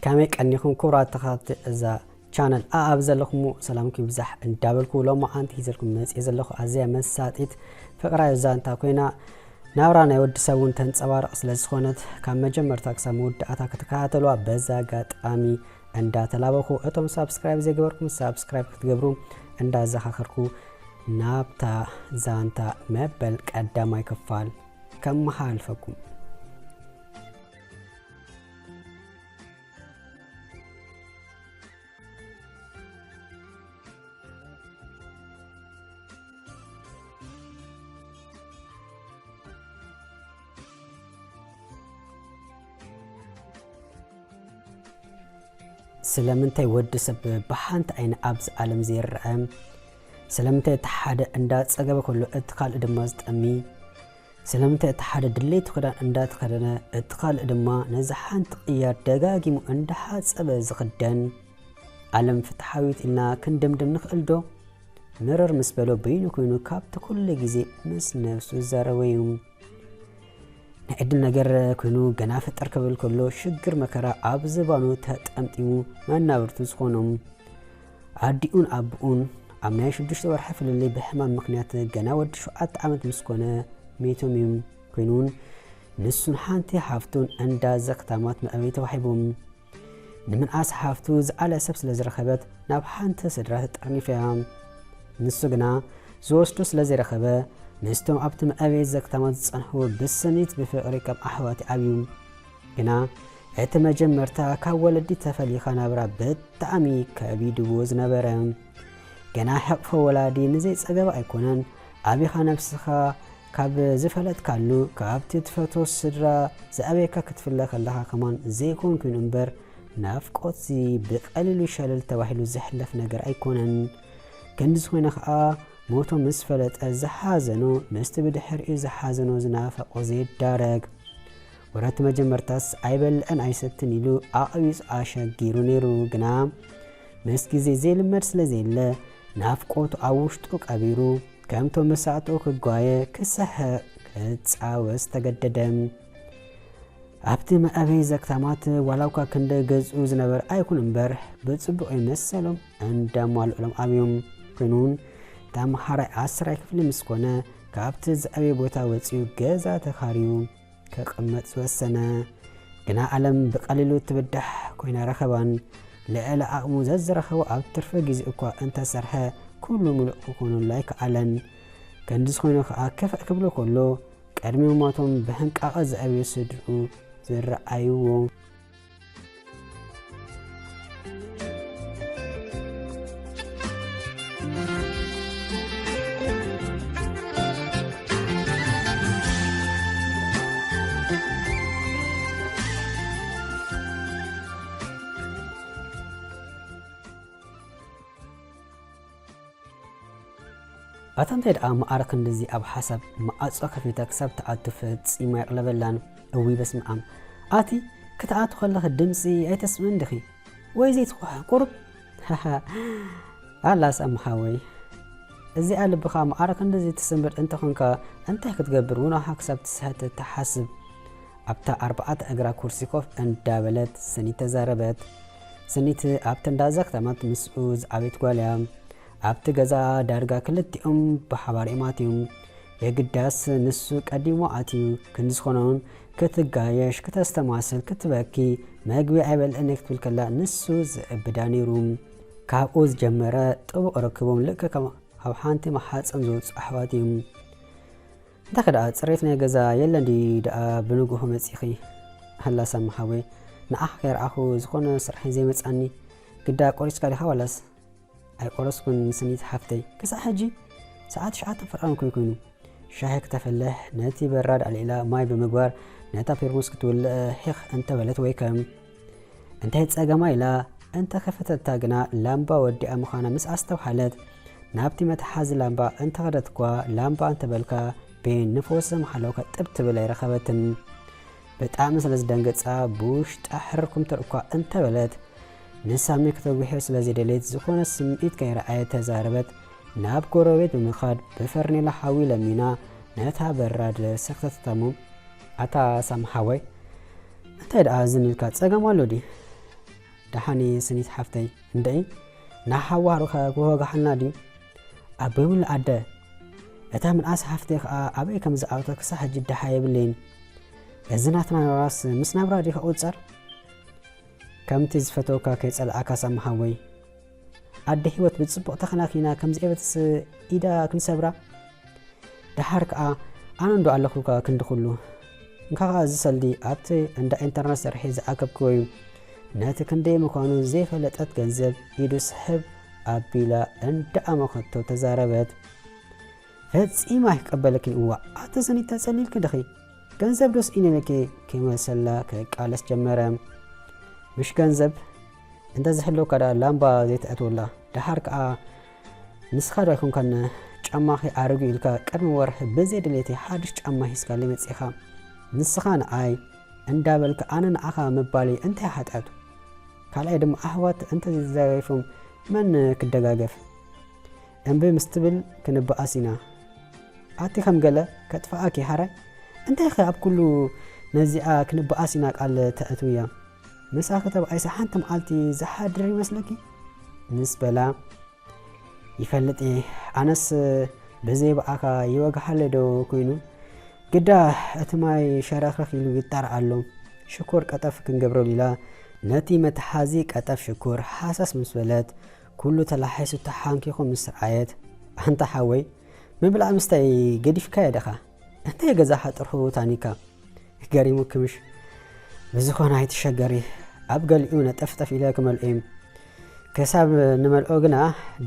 ከመይ ቀኒኹም ክቡራት ተኸታተልቲ እዛ ቻነል? ኣኣብ ዘለኹም ሰላምኩም ይብዛሕ እንዳበልኩ፣ ሎማዓንቲ ሒዘልኩም መፅየ ዘለኹ ኣዝያ መሳጢት ፍቕራዊ ዛንታ ኮይና፣ ናብራ ናይ ወዲ ሰብ እውን ተንፀባርቕ ስለ ዝኾነት፣ ካብ መጀመርታ ክሳብ መወዳእታ ክትከታተሉዋ በዛ ኣጋጣሚ እንዳተላበኹ፣ እቶም ሳብስክራይብ ዘይገበርኩም ሳብስክራይብ ክትገብሩ እንዳዘኻኸርኩ፣ ናብታ ዛንታ መበል ቀዳማይ ክፋል ከመሓላልፈኩም። ስለምንታይ ወዲ ሰብ ብሓንቲ ዓይኒ ኣብዚ ዓለም ዘይረአ? ስለምንታይ እቲ ሓደ እንዳጸገበ ከሎ እቲ ካልእ ድማ ዝጠሚ? ስለምንታይ እቲ ሓደ ድሌቱ ክዳን እንዳተኸደነ እቲ ካልእ ድማ ነዛ ሓንቲ ቅያር ደጋጊሙ እንዳሓጸበ ዝኽደን? ዓለም ፍትሓዊት ኢልና ክንድምድም ንኽእል ዶ? ምርር ምስ በሎ በይኑ ኮይኑ ካብቲ ኩሉ ግዜ ምስ ነብሱ ዝዛረቦ እዩ። ናይ ዕድል ነገር ኮይኑ ገና ፍጥር ክብል ከሎ ሽግር መከራ ኣብ ዝባኑ ተጠምጢሙ መናብርቱ ዝኾኖም ኣዲኡን ኣቦኡን ኣብ ናይ ሽዱሽተ ወርሒ ፍልልይ ብሕማም ምኽንያት ገና ወዲ ሸውዓተ ዓመት ምስ ኮነ ሜቶም እዮም። ኮይኑ እውን ንሱን ሓንቲ ሓፍቱን እንዳ ዘኽታማት መእበይ ተዋሂቦም። ንምንኣስ ሓፍቱ ዝዓለ ሰብ ስለ ዝረኸበት ናብ ሓንቲ ስድራ ተጠርኒፋ እያ። ንሱ ግና ዝወስዶ ስለ ዘይረኸበ ምስቶም ኣብቲ መእበይ ዘኽታማት ዝጸንሑ ብስኒት ብፍቕሪ ከም ኣሕዋት ይዓብዩ። ግና እቲ መጀመርታ ካብ ወለዲ ተፈሊኻ ናብራ ብጣዕሚ ከቢድዎ ዝነበረ። ገና ሕቕፎ ወላዲ ንዘይጸገበ ኣይኮነን፣ ኣቢኻ ነብስኻ ካብ ዝፈለጥካሉ፣ ካብቲ ትፈትዎ ስድራ ዝኣበየካ ክትፍለ ከለኻ ከማን ዘይኮን ኮይኑ እምበር፣ ናፍቆትሲ ብቐሊሉ ሸለል ተባሂሉ ዝሕለፍ ነገር ኣይኮነን። ክንዲ ዝኾነ ኸኣ፣ ሞቶም ምስ ፈለጠ ዝሓዘኖ፣ ምስቲ ብድሕሪኡ ዝሓዘኖ ዝናፈቆ ዘይዳረግ። ወረቲ መጀመርታስ ኣይበልዕን ኣይሰትን ኢሉ ኣቕቢጹ ኣሸጊሩ ነይሩ። ግና ምስ ግዜ ዘይልመድ ስለ ዘየለ፣ ናፍቆቱ ኣብ ውሽጡ ቀቢሩ፣ ከምቶም መሳጥኡ ክጓየ፣ ክስሕቕ፣ ክጻወት ዝተገደደ። ኣብቲ መእበይ ዘክታማት ዋላ እኳ ክንደ ገዝኡ ዝነበረ ኣይኩን እምበር፣ ብጽቡቕ ይመሰሎም እንዳማልኡሎም ኣብዮም። ኮይኑ እውን፣ ተምሃራይ ዓስራይ ክፍሊ ምስ ኮነ፣ ካብቲ ዝዕበየ ቦታ ወጺኡ ገዛ ተኻርዩ ክቕመጥ ዝወሰነ። ግና ዓለም ብቐሊሉ ትብዳሕ ኮይና ረኸባን። ልዕሊ ዓቕሙ ዘዝረኸቦ ኣብ ትርፊ ግዜ እኳ እንተሰርሐ፣ ኩሉ ምሉእ ክኾነሉ ኣይከኣለን። ክንዲ ዝኾነ ከኣ ክፍእ ክብሎ ከሎ፣ ቅድሚ ሞቶም ብሕንቃቐ ዝዕበዩ ስድርኡ ዝረኣይዎ። ኣታ እንታይ ደኣ መዓረ ክንድዚ ኣብ ሓሳብ መዓጾ ከፊታ ክሳብ ትኣቱ ፈጺማ የቕለበላን። እውይ በስመ ኣብ። ኣቲ ክትኣቱ ከለኺ ድምጺ ኣይተስምዕን ዲኺ? ወይ ዘይትኹሕኩ ቁሩብ? ኣላ ሳሚ ሓወይ። እዚኣ ልብኻ መዓረ ክንድዚ ትስምር እንተኾንካ እንታይ ክትገብር ውኖኻ ክሳብ ትስሕት ትሓስብ? ኣብታ ኣርባዕተ እግራ ኩርሲ ኮፍ እንዳበለት ስኒት ተዛረበት። ስኒት ኣብቲ እንዳ ዘኽተመት ምስኡ ዝዓበየት ጓል እያ። ኣብቲ ገዛ ዳርጋ ክልቲኦም ብሓባር እዮም ኣትዮም። የግዳስ ንሱ ቀዲሙ ኣትዩ። ክንዲ ዝኾነ እውን ክትጋየሽ፣ ክተስተማስል፣ ክትበኪ፣ መግቢ ኣይበልዕን ክትብል ከላ ንሱ ዝዕብዳ ነይሩ። ካብኡ ዝጀመረ ጥቡቕ ርክቦም ልክዕ ከም ካብ ሓንቲ ማሓፀን ዝወፁ ኣሕዋት እዮም። እንታይ ከ ደኣ ፅሬት ናይ ገዛ የለን ድዩ ደኣ ብንግሆ መፂኺ? ሃላ ሳሚ ሓወይ፣ ንዓኻ ከይረኣኹ ዝኾነ ስራሕ እዩ ዘይመፃኒ። ግዳ ቆሪስካ ዲኻ ዋላስ? ኣይቆረስኩን ስኒት ሓፍተይ። ክሳዕ ሕጂ ሰዓት ትሽዓተ ፍርቓን እኮ እዩ ኮይኑ። ሻሂ ክተፍልሕ ነቲ በራድ ኣልዒላ ማይ ብምግባር ነታ ፔርሙስ ክትውልእ ሂኽ እንተበለት ወይ ከም እንታይ ጸገማ ኢላ እንተኸፈተታ ግና ላምባ ወዲኣ ምዃና ምስ ኣስተብሃለት ናብቲ መትሓዚ ላምባ እንተኸደት እኳ ላምባ እንተበልካ ቤን ንፈወሰ ምሓለውካ ጥብ ትብል ኣይረኸበትን። ብጣዕሚ ስለ ዝደንገጻ ብውሽጣ ሕርርኩም ትርኢ እኳ እንተበለት ንሳሚ ክተጉሕዮ ስለ ዘይደለየት ዝኾነ ስምዒት ከይረኣየት ተዛረበት። ናብ ጎረቤት ብምኻድ ብፈርኔሎ ሓዊ ለሚና ነታ በራድ ሰኽተተታሞ። ኣታ ሳሚ ሓወይ እንታይ ደኣ ዝን ኢልካ ጸገም ኣሎ ድዩ? ደሓን እየ ስኒት ሓፍተይ። እንደይ፣ ንሓዋሩኸ ክወጋሓልና ድዩ? ኣቦይ ሙሉ ኣደ፣ እታ ምንኣስ ሓፍተይ ኸኣ ኣበይ ከም ዝኣተወት ክሳዕ ሕጂ ደሓ የብለይን። እዚ ናትና ናብራስ ምስ ናብራ ድዩ ክቑጸር? ከምቲ ዝፈተውካ ከይጸልኣካ ሳሚ ሓወይ። ኣደ ህይወት ብጽቡቕ ተኸናኺና ከም ዘየበትስ ኢዳ ክንሰብራ። ደሓር ከኣ ኣነ እንዶ ኣለኹልካ ክንዲ ኩሉ። እንካ ኸኣ እዚ ሰልዲ ኣብቲ እንዳ ኢንተርነት ሰርሒ ዝኣከብክዎ እዩ። ነቲ ክንደይ ምዃኑ ዘይፈለጠት ገንዘብ ኢዱ ስሕብ ኣቢላ እንዳ ኣመኸቶ ተዛረበት። ፈጺማ ኣይክቀበለክን እዋ፣ ኣቲ ስኒት ተጸሊልኪ ድኺ? ገንዘብ ዶ ስኢነ ኢለኪ? ክመልሰላ ክቃለስ ጀመረ። ምሽ ገንዘብ እንተ ዝህልወካ ደኣ ላምባ ዘይተእትወላ። ደሓር ከኣ ንስኻ ዶ ኣይኮንካን ጫማኺ ኣረጊኡ ኢልካ ቅድሚ ወርሒ ብዘይ ድሌተይ ሓድሽ ጫማ ሒዝካለይ መጺኻ? ንስኻ ንኣይ እንዳበልካ ኣነ ንኣኻ ምባለይ እንታይ ሓጢኣቱ? ካልኣይ ድማ ኣሕዋት እንተ ዘይተደጋጊፎም መን ክደጋገፍ? እምቢ ምስ ትብል ክንበኣስ ኢና። ኣቲ ከም ገለ ከጥፍኣኪ ሓራይ? እንታይኸ ኣብ ኩሉ ነዚኣ ክንበኣስ ኢና ቃል ተእትውያ? ምሳኺ ተባኢሰ ሓንቲ መዓልቲ ዝሓድር ይመስለኪ? ምስ በላ፣ ይፈልጥ እየ፣ ኣነስ ብዘይ ብኣኻ ይወግሓለይ ዶ ኮይኑ? ግዳ እቲ ማይ ሸረኽረኽ ኢሉ ይጣር ኣሎ። ሽኮር ቀጠፍ ክንገብረሉ ኢላ ነቲ መትሓዚ ቀጠፍ ሽኮር ሃሰስ ምስ በለት፣ ኩሉ ተላሒሱ ተሓንኪኹ ምስ ረኣየት፣ ኣንታ ሓወይ፣ ምብላዕ ምስታይ ገዲፍካዮ ዲኻ? እንታይ ገዛኻ ጥርሑ ታኒካ? ገሪሙኪ ምሽ? ብዝኾነ ኣይትሸገሪ፣ ኣብ ገሊኡ ነጠፍጠፍ ኢለ ክመልኦ እየ። ክሳብ ንመልኦ ግና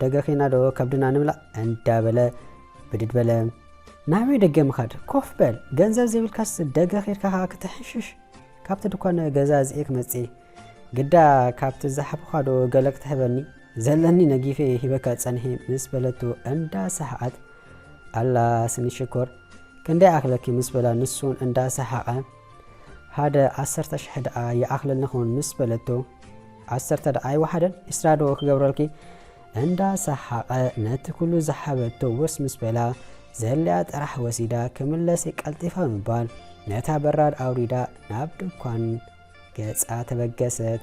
ደገ ኬና ዶ ከብድና ንብላዕ እንዳበለ ብድድ በለ። ናበይ ደገ ምኻድ? ኮፍ በል፣ ገንዘብ ዘይብልካስ ደገ ኬድካ ኸኣ ክትሕሽሽ። ካብቲ ድኳን ገዛዚኤ ክመጽእ። ግዳ ካብቲ ዝሃብኹኻ ዶ ገለ ክትህበኒ? ዘለኒ ነጊፌ ሂበካ ጸኒሐ ምስ በለቶ እንዳሰሓቐት፣ ኣላ ስኒ ሽኮር፣ ክንደይ ይኣኽለኪ ምስ በላ ንሱን እንዳሰሓቐ፣ ሓደ ዓሰርተ ሽሕ ደኣ ይኣኽለኒ ኸውን ምስ በለቶ፣ ዓሰርተ ደኣ ኣይወሓደን፣ ዒስራ ዶ ክገብረልኪ? እንዳሰሓቐ ነቲ ኩሉ ዝሃበቶ ውርስ ምስ በላ፣ ዘድልያ ጥራሕ ወሲዳ ክምለስ ቀልጢፋ ብምባል፣ ነታ በራድ ኣውሪዳ ናብ ድኳን ገጻ ተበገሰት።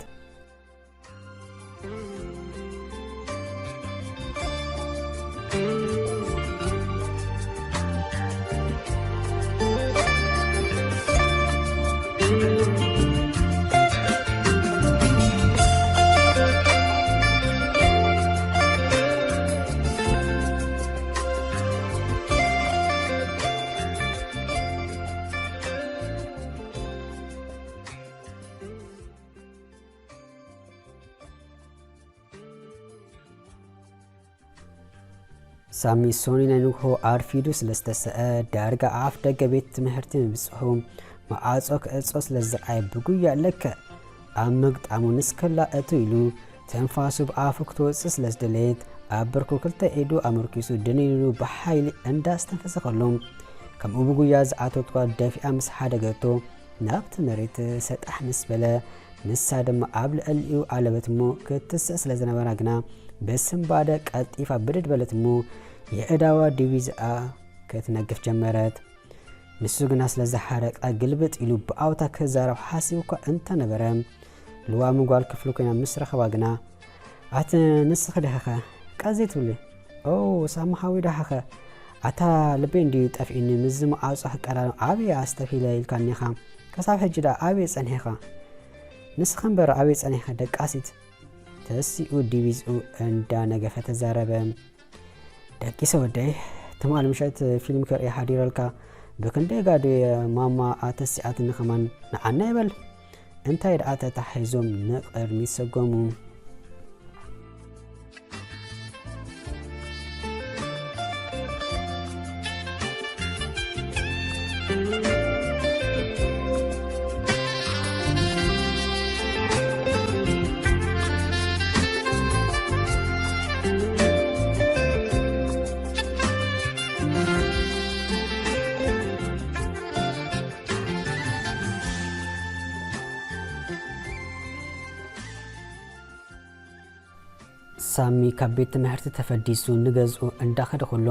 ሳሚ ሶኒ ናይ ንግሆ ኣርፊዱ ስለ ዝተሰአ፣ ዳርጋ ኣፍ ደገ ቤት ትምህርቲ ምብጽሑ፣ መዓጾ ክዕጾ ስለ ዝረኣየ፣ ብጉያ ለክዕ ኣብ ምግጣሙ ንስከላ እቱ ኢሉ፣ ትንፋሱ ብኣፉ ክትወጽእ ስለ ዝደለየት፣ ኣብ ብርኩ ክልተ ኢዱ ኣመርኪሱ ድን ኢሉ ብሓይሊ እንዳስተንፈሰ ከሎ፣ ከምኡ ብጉያ ዝኣተወት ጓል ደፊኣ ምስ ሓደገቶ፣ ናብቲ መሬት ሰጣሕ ምስ በለ፣ ንሳ ድማ ኣብ ልዕሊኡ ኣለበት እሞ ክትስእ ስለ ዝነበራ ግና፣ ብስንባደ ቀልጢፋ ብድድ በለት እሞ፣ የእዳዋ ዲቪዝኣ ክትነግፍ ጀመረት። ንሱ ግና ስለ ዝሓረቐ ግልብጥ ኢሉ ብኣውታ ክዛረብ ሓሲቡ እኳ እንተነበረ፣ ልዋም ጓል ክፍሉ ኮይና ምስ ረኸባ ግና፣ ኣቲ ንስኺ ዲኺኸ? ቀስ ዘይትብሊ? ኦ፣ ሳሚ ሓወይ ደሓኸ? ኣታ ልበይ እንድዩ ጠፊኡኒ፣ ምስዚ መዓጾ ክቀዳደም ኣበይ ኣስተብሂለ ኢልካኒ ኢኻ። ክሳብ ሕጂ ደኣ ኣበይ ጸኒሕኻ? ንስኺ እምበር ኣበይ ጸኒሕኺ ደቃሲት? ተሲኡ ዲቪዝኡ እንዳነገፈ ተዛረበ። ደቂሰ ወደይ፣ ትማል ምሸት ፊልም ክርኢ ሓዲረልካ፣ ብክንደይ ጋዶ እየ ማማ ኣተሲኣትኒ ከማን ንዓና ይበል። እንታይ ደኣ ተታሒዞም ንቕድሚት ሰጎሙ። ሳሚ ካብ ቤት ትምህርቲ ተፈዲሱ ንገዝኡ እንዳኸደ ከሎ፣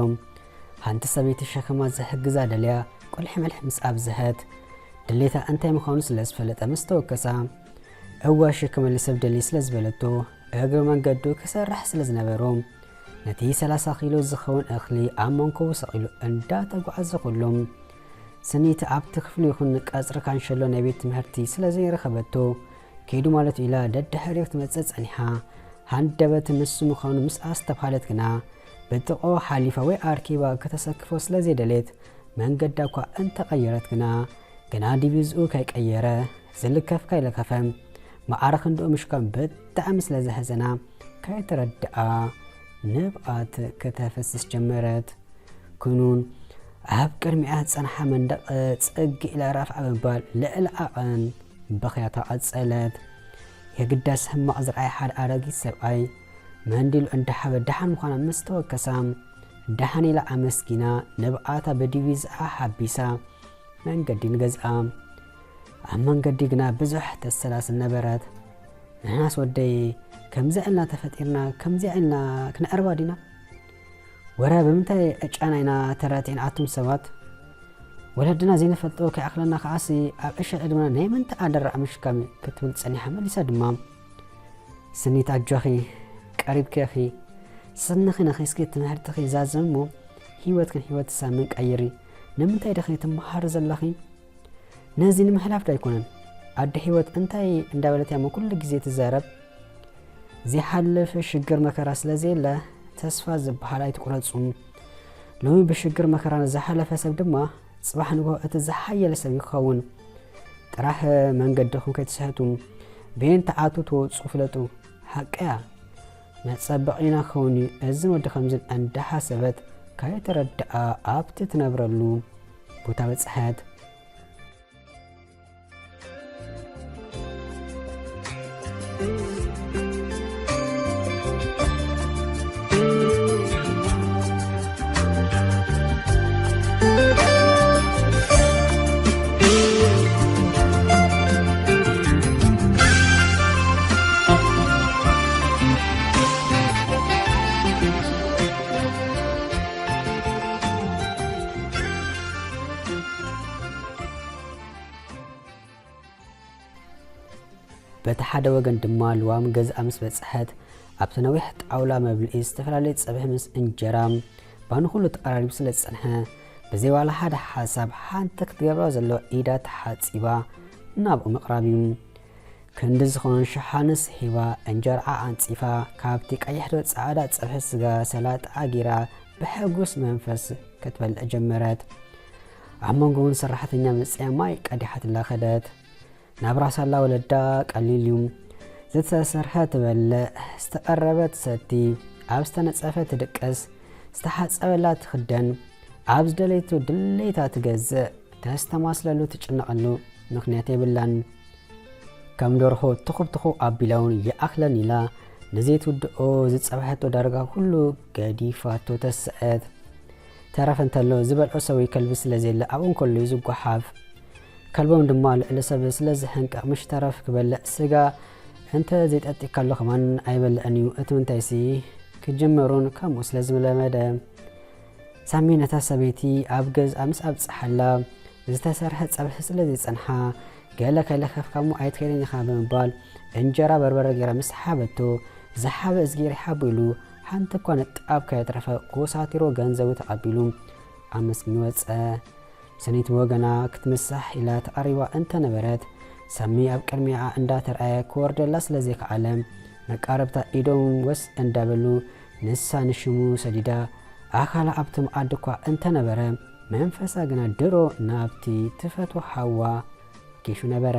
ሓንቲ ሰበይቲ ሸኸማ ዝሕግዛ ደልያ ቁልሕምልሕ ምስ ኣብዝሐት፣ ድሌታ እንታይ ምዃኑ ስለ ዝፈለጠ ምስ ተወከሳ፣ እወ ሽክመሊ ሰብ ደሊ ስለ ዝበለቶ፣ እግሪ መንገዱ ክሰርሕ ስለ ዝነበሮ፣ ነቲ ሰላሳ ኪሎ ዝኸውን እኽሊ ኣብ መንኮቡ ሰቒሉ እንዳተጓዓዘ ኩሎም፣ ስኒት ኣብቲ ክፍሉ ይኹን ቀጽሪ ካንሸሎ ናይ ቤት ትምህርቲ ስለ ዘይረኸበቶ፣ ከይዱ ማለቱ ኢላ ደድሕሪኡ ክትመጽእ ጸኒሓ። ሃንደበት ንሱ ምዃኑ ምስ ኣስተብሃለት ግና፣ ብጥቕኦ ሓሊፋ ወይ ኣርኪባ ከተሰክፎ ስለ ዘይደልየት፣ መንገዳ እኳ እንተቐየረት ግና፣ ግና ዲቪዝኡ ከይቀየረ፣ ዝልከፍ ከይለከፈ፣ መዓረ ክንድኡ ምሽካም ብጣዕሚ ስለ ዘሕዘና፣ ከይተረድኣ ንብኣት ከተፈስስ ጀመረት። ኩኑን ኣብ ቅድሚኣ ዝጸንሓ መንደቕ ጽግ ኢላ ራፍዓ ብምባል ልዕሊ ዓቐን ብኽያታ ቀጸለት። የግዳስ ሕማቕ ዝረኣየ ሓደ ኣረጊት ሰብኣይ መንዲሉ እንዳሓበ ደሓን ምዃና ምስ ተወከሳ፣ ደሓን ኢላ ኣመስጊና ንብኣታ ብዲቪዝኣ ሓቢሳ መንገዲ ንገዝኣ። ኣብ መንገዲ ግና ብዙሕ ተሰላስል ነበረት። ንሕናስ ወደይ ከምዚ ኢልና ተፈጢርና፣ ከምዚ ኢልና ክነዕርባ ዲና? ወረ ብምንታይ ዕጫና ኢና ተራቲዕና ኣቱም ሰባት? ወለድና ዘይንፈልጦ ከይኣኽለና ከኣሲ ኣብ ዕሸል ዕድመና ናይ ምንታይ ኣደራዕ ምሽካም እዩ ክትብል ጸኒሓ። መሊሳ ድማ፣ ስኒት ኣጆኺ፣ ቀሪብኪ ኢኺ። ስንኺ ነኺስኪ ትምህርትኺ ዛዝሚ እሞ ህይወትክን ህይወት ሳምን ቀይሪ። ንምንታይ ዲኺ ትመሃሪ ዘለኺ? ነዚ ንምሕላፍ ዶ ኣይኮነን? ኣደ ህይወት እንታይ እንዳበለት እያ እሞ ኩሉ ግዜ ትዛረብ? ዘይሓልፍ ሽግር መከራ ስለ ዘየለ ተስፋ ዝበሃል ኣይትቁረጹ። ሎሚ ብሽግር መከራ ዝሓለፈ ሰብ ድማ ጽባሕ ንግሆ እቲ ዝሓየለ ሰብ ይኸውን። ጥራሕ መንገድኹም ከይትስሕቱ፣ በየን ተኣቱ ትወጹ ፍለጡ። ሓቀያ መጸበቒና ክኸውን እዩ። እዝን ወዲ ከምዝን እንዳሓሰበት ከይተረድኣ ኣብቲ ትነብረሉ ቦታ በጽሐት። በቲ ሓደ ወገን ድማ ልዋም ገዝኣ ምስ በጽሐት፣ ኣብቲ ነዊሕ ጣውላ መብልኢ ዝተፈላለየ ጸብሒ ምስ እንጀራ ባኒ ኩሉ ተቐራሪቡ ስለ ዝጸንሐ፣ ብዘይ ዋላ ሓደ ሓሳብ ሓንቲ ክትገብራ ዘለዋ ኢዳ ተሓጺባ ናብኡ ምቕራብ እዩ። ክንዲ ዝኾነን ሸሓንስ ሂባ እንጀራኣ ኣንጺፋ፣ ካብቲ ቀይሕ ዶ ጻዕዳ ጸብሒ ስጋ ሰላጣ ጌራ ብሕጉስ መንፈስ ክትበልዕ ጀመረት። ኣብ መንጎ እውን ሰራሕተኛ መጺኣ ማይ ቀዲሓትላ ከደት። ናብራ ሳላ ወለዳ ቀሊል እዩ። ዝተሰርሐ ትበልዕ፣ ዝተቐረበ ትሰቲ፣ ኣብ ዝተነጸፈ ትድቅስ፣ ዝተሓጸበላ ትኽደን፣ ኣብ ዝደለይቱ ድሌታ ትገዝእ፣ ተስተማስለሉ ትጭነቐሉ ምኽንያት የብላን። ከም ደርሆ ትኹብ ትኹብ ኣቢላ እውን ይኣኽለን ኢላ ንዘይትውድኦ ዝጸብሐቶ ዳርጋ ኩሉ ገዲፋቶ ተስዕት። ተረፈ እንተሎ ዝበልዖ ሰብ ወይ ከልቢ ስለ ዘየለ ኣብኡ እንከሎ እዩ ዝጓሓፍ። ከልቦም ድማ ልዕሊ ሰብ ስለ ዝሕንቀቕ ምሽ ተረፍ ክበልዕ ስጋ እንተ ዘይጠጢካሉ ከማን ኣይበልዕን እዩ። እቲ ምንታይሲ ክጅመሩን ከምኡ ስለ ዝለመደ። ሳሚ ነታ ሰበይቲ ኣብ ገዝኣ ምስ ኣብጽሓላ ዝተሰርሐ ጸብሒ ስለ ዘይጸንሓ፣ ገለ ከይለኸፍካ እሞ ኣይትከይድን ኢኻ ብምባል እንጀራ በርበረ ገይራ ምስ ሓበቶ፣ ዝሓበ እዝጊር ይሓቦ ኢሉ ሓንቲ እኳ ንጣብ ከየትረፈ ኮሳቲሮ ገንዘቡ ተቐቢሉ ኣመስጊኑ ወጸ። ሰኒት ብወገና ክትምሳሕ ኢላ ተቐሪባ እንተነበረት፣ ሳሚ ኣብ ቅድሚኣ እንዳተርኣየ ክወርደላ ስለ ዘይከኣለ፣ መቃረብታ ኢዶም ወስ እንዳበሉ ንሳ ንሽሙ ሰዲዳ ኣካላ ኣብቲ መኣዲ እኳ እንተነበረ፣ መንፈሳ ግና ድሮ ናብቲ ትፈትዎ ሓዋ ጌሹ ነበረ።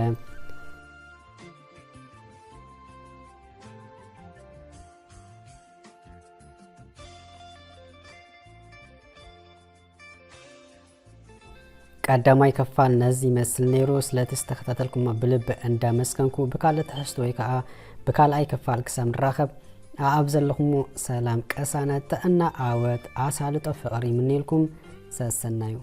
ቀዳማይ ክፋል ነዚ ይመስል ነይሩ። ስለቲ ዝተኸታተልኩሞ ብልቢ እንዳመስገንኩ፣ ብካልእ ትሕዝቶ ወይ ከዓ ብካልኣይ ክፋል ክሳብ ንራኸብ፣ ኣብ ዘለኹሞ ሰላም፣ ቅሳነት፣ ጥዕና፣ ዓወት፣ ኣሳልጦ፣ ፍቕሪ ይምነየልኩም። ሰሰናዩ።